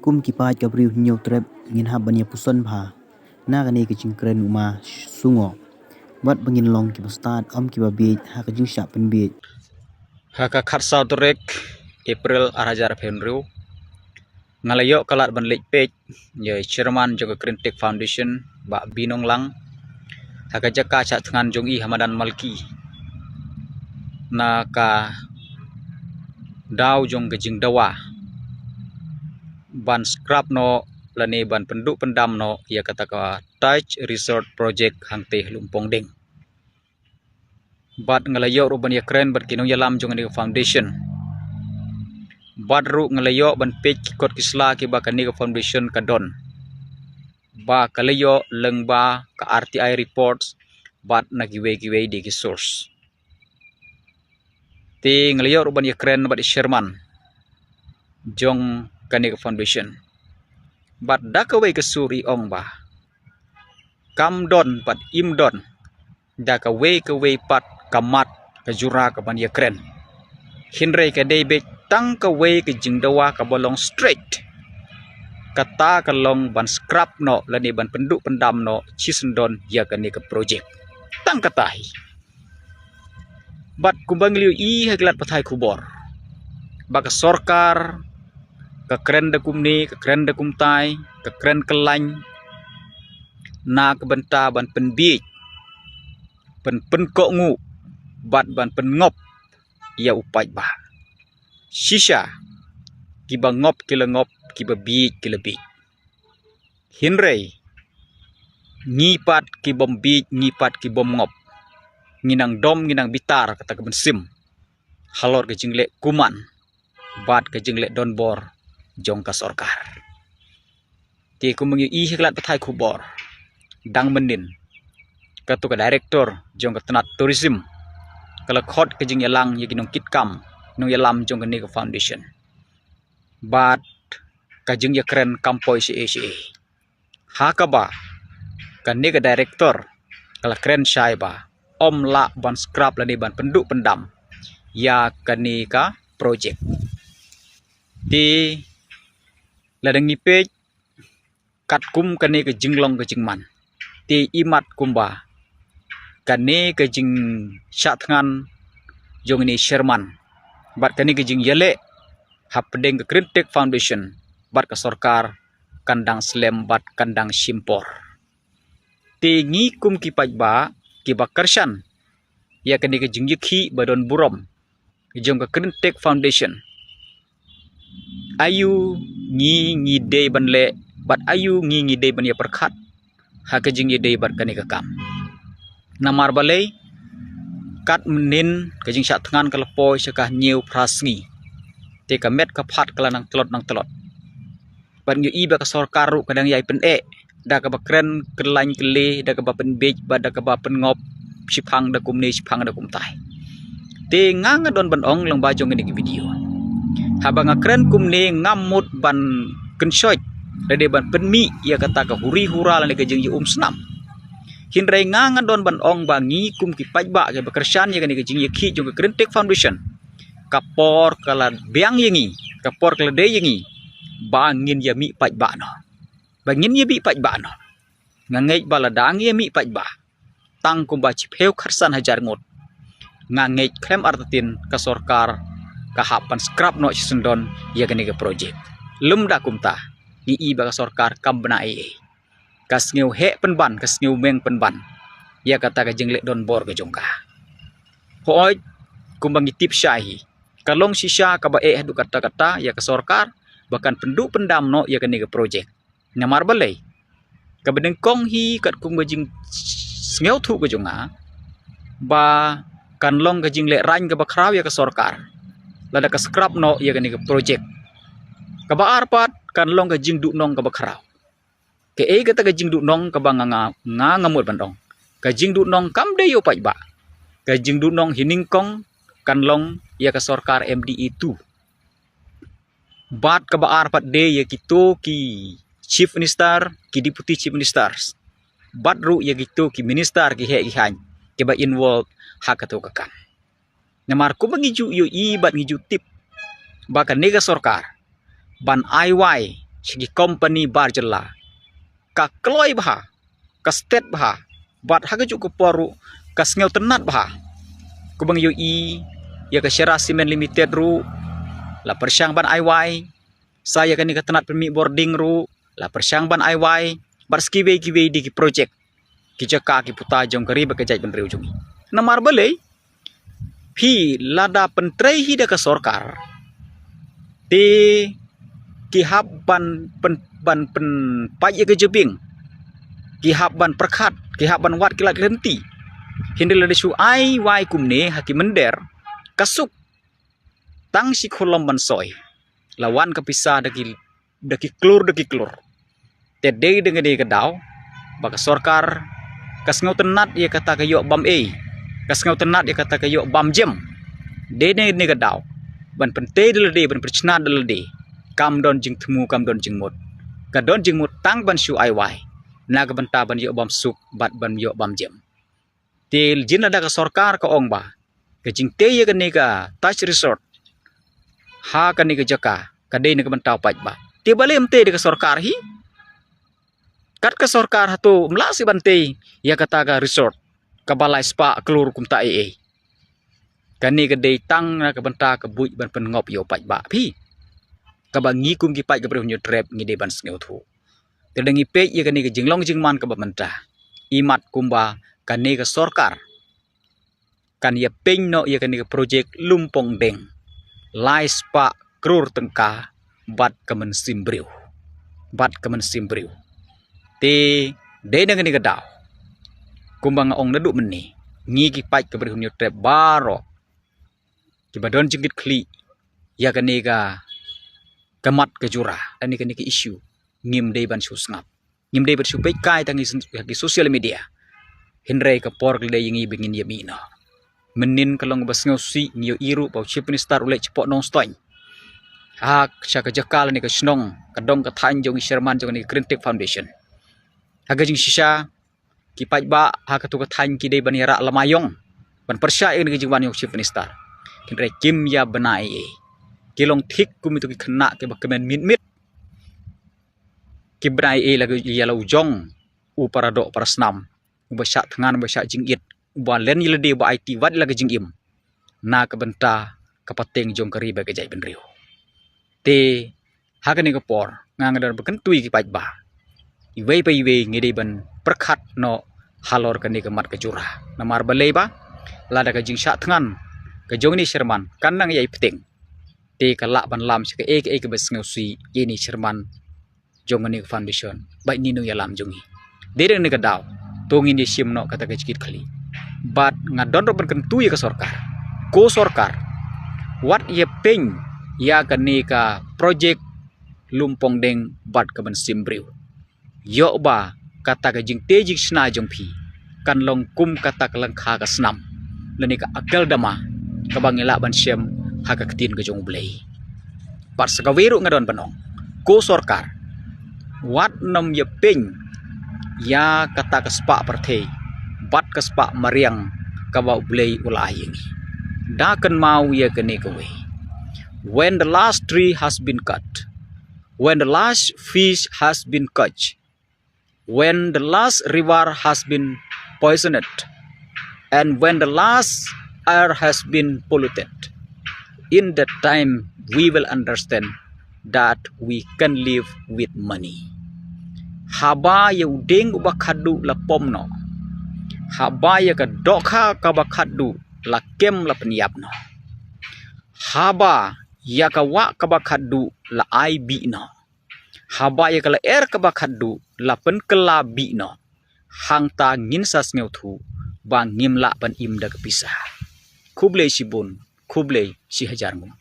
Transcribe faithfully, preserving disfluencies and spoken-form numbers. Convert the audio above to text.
Kum ki paid ka Bri u Hynñiewtrep ngin hap ban ïa puson bha na kane ka jingkren u Ma Sungoh, bad ba ngin long kiba stad, ym kiba bieit ha ka jingshah pynbieit. Ha ka khatsaw tarik April ar hajar arphew hynriew, nga la ïoh ka lad ban leit peit ïa i Chairman jong ka Kren Tech Foundation, Bah Binong Lang, ha ka jaka shah thngan jong i ha madan Malki, na ka daw jong ka jingdawa ban scrap noh lane ban pynduh pyndam noh ïa kata ka Taj Resort Project hangtei ha Lumpongding. Bad nga la ïoh ruh ban ïakren bad ki nongïalam jong kane ka foundation. Bad ruh nga la ïoh ban peit ki kot ki sla kiba kane ka foundation ka don, ba ka la ïoh lyngba ka R T I reports bad na kiwei kiwei de ki source. Te nga la ïoh ruh ban ïakren bad i Chairman jong kane ka foundation, bad da kawei ka sur i ong ba kam don bad im don da kawei kawei pat ka mat ka jura ka ban ïakren. Hynrei ka dei beit tang kawei ka jingdawa kaba long straight. Kata ka long ban scrap noh lane ban pynduh pyndam noh shisyndon ïa kane ka project. Tang kata hi. Bad kumba ngi la ïohi ha ki lad pathai khubor ba ka sorkar ka kren da kumne, ka kren da kumtai, ka kren kyllain na ka bynta ban pynbieit, ban pynkohnguh bad ban pynngop ïa u paidbah. Shisha, kiba ngop ki la ngop, kiba bieit ki la bieit. Hynrei ngi pat ki bym bieit, ngi pat ki bym ngop, ngi nang dom, ngi nang bitar kata ka mynsiem halor ka jingleh kuman bad ka jingleh donbor jong ka sorkar. Te kumba ngi ïohi ha ki lad pathai khubor, dang mynnin, kato ka director jong ka tnat tourism ka la khot ka jingïalang ïa ki nongkitkam, nongïalam jong kane ka foundation. Bad ka jingïakren kam poi shaei shaei. Ha kaba kane ka director ka la kren shai ba ym lah ban scrap lane ban pynduh pyndam ïa kane ka project. Te lada ngi peit katkum kane ka jinglong ka jingman, te imat kumba kane ka jingshah thngan jong ine i Chairman bad kane ka jingïaleh hapdeng ka Kren Tech Foundation bad ka sorkar kan dang slem bad kan dang shim por. Te ngi kum ki paidbah kiba kyrshan ïa kane ka jingïakhih ba don burom jong ka Kren Tech Foundation, aïu ngi ngi dei ban leh bad aïu ngi ngi dei ban ïa pyrkhat ha ka jingïadei bad kane ka kam? Namar balei, kat mynnin ka jingshah thngan ka la poi sha ka hynñiew phra sngi, te ka met ka phad ka la nang tlot nang tlot. Bad ngi ïohi ba ka sorkar ruh ka dang ïai pyneh da kaba kren kyllain kylli, da kaba pynbieit bad da kaba pynngop, shiphang da kumne shiphang da kumtai. Te nga nga don ban ong lyngba jong kane ka video, haba nga kren kumne ngam mut ban kynshoit lane ban pynmih ïa kata ka huri hura lane ka jingïaumsnam. Hynrei nga nga don ban ong ba ngi kum ki paidbah kiba kyrshan ïa kane ka jingïakhih jong ka Kren Tech Foundation, ka por ka la biang ïa ngi, ka por ka la dei ïa ngi ba ngin ïa mih paidbah noh. Ba ngin ïa mih paidbah noh. Nga ngeit ba lada ngi ïa mih paidbah tang kumba shiphew khatsan hajar ngut, nga ngeit khlem artatien ka sorkar ka hap ban scrap noh shisyndon ïa kane ka project. Lymda kumta, ngi i ba ka sorkar kam bna ei ei. Ka sngew heh pynban, ka sngew meng pynban ïa kata ka jingleh donbor ka jong ka. Hooid, kumba ngi tip shai hi, ka long shisha kaba eh haduh katta katta ïa ka sorkar ba kan pynduh pyndam noh ïa kane ka project. Namar balei, kaba nyngkong hi katkum ka jingsngewthuh ka jong nga, ba kan long ka jinglehraiñ kaba khraw ïa ka sorkar lada ka scrap noh ïa kane ka project. Kaba ar pat, kan long ka jingduhnong kaba khraw. Kaei kata ka jingduhnong kaba nga nga nga nga mut ban ong? Ka jingduhnong kam dei ïa u paidbah. Ka jingduhnong hi nyngkong kan long ïa ka sorkar M D A two. Bad kaba ar pat dei ïa kito ki chief minister, ki deputy chief ministers, bad ruh ïa kito ki minister ki heh ki haiñ kiba involve ha kato ka kam. Namar kumba ngi ju ïohi bad ngi ju tip ba kane ka sorkar ban ai wai sha ki company bar jylla. Ka kloi bha, ka stet bha, bad ha kajuh ka por ruh ka sngewtynnat bha. Kumba ngi ïohi ïa ka Shera Cement Limited ruh la pyrshang ban ai wai, sa ïa kane ka tnat pynmih bording ruh la pyrshang ban ai wai, bad sa kiwei kiwei de ki projek, ki jaka ki puta jong ka ri bad ka jaitbynriew jong ngi. Namar balei? Phi, lada pyntrei hi da ka sorkar, te ki hap ban pyn, ban pynpait ïa ka jabieng, ki hap ban pyrkhat, ki hap ban wad ki lad ki lynti. Hynrei lada shu ai wai kumne ha ki mynder, ka suk tang shi khulom ban soi, la wan ka pisa da ki, da ki klur da ki klur. Te dei da kane ka daw ba ka sorkar ka sngewtynnat ïa kata ka ïoh bam ei, ka sngewtynnat ïa kata ka ïoh bam jem. Dei da kane ka daw ban pyntei da lade, ban pyrshna da lade, kam don jingthmu, kam don jingmut. Ka don jingmut tang ban shu ai wai na ka bynta ban ïoh bam suk bad ban ïoh bam jem. Te jin lada ka sorkar ka ong ba ka jingtei ïa kane ka Taj Resort ha kane ka jaka ka dei na ka bynta u paidbah, te balei ym tei da ka sorkar hi? Kat ka sorkar hato ym lah shuh ban tei ïa kata ka resort kaba lai spah klur kumta ei ei? Kane ka dei tang na ka bynta ka buit ban pynngop ïa u paidbah phi. Kaba ngi kum ki paid ka Bri u Hynñiewtrep ngi dei ban sngewthuh. Te lada ngi peit ïa kane ka jinglong jingman kaba mynta, imat kumba kane ka sorkar kan ïa pynno ïa kane ka projek Lumpongdeng lai spah klur tyngka bad ka mynsiem briew, bad ka mynsiem briew. Te dei na kane ka daw, kumba nga ong naduh mynne, ngi ki paid ka Bri u Hynñiewtrep baroh kiba don jingkitkhlieh ïa kane ka, ka mat ka jura, lane kane ka issue, ngim dei ban shu sngap, ngim dei ban shu peit kai tang ha ki social media. Hynrei ka por ka la dei ïa ngi ba ngin ïa mih noh. Mynnin ka long ba sngewsih, ngi ïohi ruh ba u Chief Minister u leit shapoh Nongstoiñ, ha sha ka jaka lane ka shnong, ka dong ka thaiñ jong i chairman jong kane ka Green Tech Foundation. Ha ka jingshisha ki paidbah ha katu ka thaiñ ki dei ban ïarah lama ïong ban pyrshah ïa kane ka jingwan jong u Chief Minister. Hynrei kim ïa bna ei ei. Ki long thik kum itu ki khynnah kiba kmen miet miet, ki bna ei ei la ïa la u jong u para doh para snam, uba shah thngan, uba shah jingit, uba len ïa lade, uba aiti wat ïa la ka jingim na ka bynta ka pateng jong ka ri bad ka jaitbynriew. Te ha kane ka por nga, nga don ba kyntu ïa ki paidbah, iwei pa iwei ngi dei ban pyrkhat noh halor kane ka mat ka jura. Namar balei ba lada ka jingshah thngan ka jong ine i chairman kan nang ïai bteng, te ka lah ban lam sha kaei kaei kaba sngewsih ïa ine i chairman jong kane ka foundation bad ine i nongïalam jong ngi. Dei da kane ka daw to ngin ïa shim noh kata ka jingkitkhlieh. Bad nga don ruh ban kyntu ïa ka sorkar, ko sorkar, wat ïa pynïaid ïa kane ka projek Lumpongdeng bad ka mynsiem briew. Ïoh ba kata ka jingtei jingshna jong phi kan long kum kata ka lyngkha ka snam lane ka akeldama kaba ngi lah ban shem ha ka ktien ka jong U Blei. Bad sa kawei ruh nga don ban ong, ko sorkar, wat nym ïa pynïaid ïa kata ka spah pyrthei bad ka spah mariang kaba U Blei u la ai ïa ngi. Da kynmaw ïa kane kawei: when the last tree has been cut, when the last fish has been caught, when the last river has been poisoned, and when the last air has been polluted, in that time we will understand that we can live with money. Haba ïa u dieng uba khatduh la pom noh, haba ïa ka dohkha kaba khatduh la kem la pynïap noh, haba ïa ka wah kaba khatduh la ai bih noh, haba ïa ka lyer kaba khatduh la pynkylla bih noh, hangta ngin sa sngewthuh ba ngim lah ban im da ka pisa. Khublei shibun, khublei shihajar nguh.